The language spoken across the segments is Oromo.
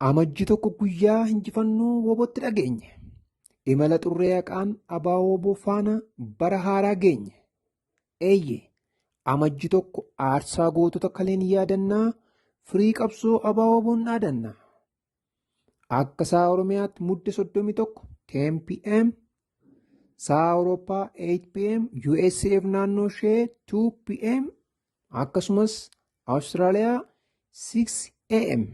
Amajji 1 guyyaa injifannoo WBOtti dhageenye. Imala xurree haqaan ABO-WBO faana bara haaraa geenye. Eeyye, Amajji 1 aarsaa gootota kaleen yaadannaa, firii qabsoo ABO-WBOn dhaadanna. Akka sa'a Oromiyaatti Mudde 31 10 PM, sa'a Awurooppaa 8 PM, USAf naannoo ishee 2 PM, akkasumas Awustiraaliyaa 6 AM.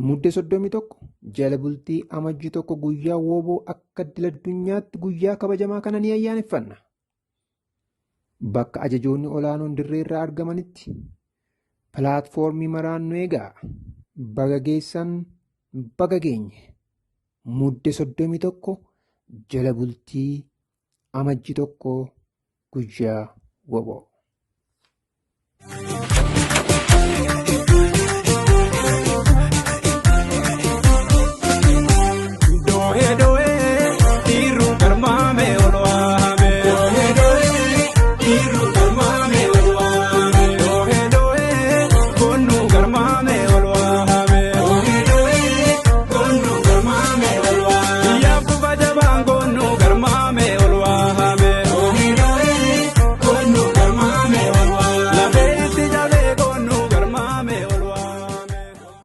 Mudde 31 jala bultii Amajji 1 guyyaa WBO akka idil addunyaatti guyyaa kabajamaa kana ni ayyaaneffanna. Bakka ajajoonni olaanoon dirreerraa argamanitti pilaatfoormii maraan nu eegaa. Baga geessan, baga geenye. Mudde 31 jala bultii Amajji 1 guyyaa WBO.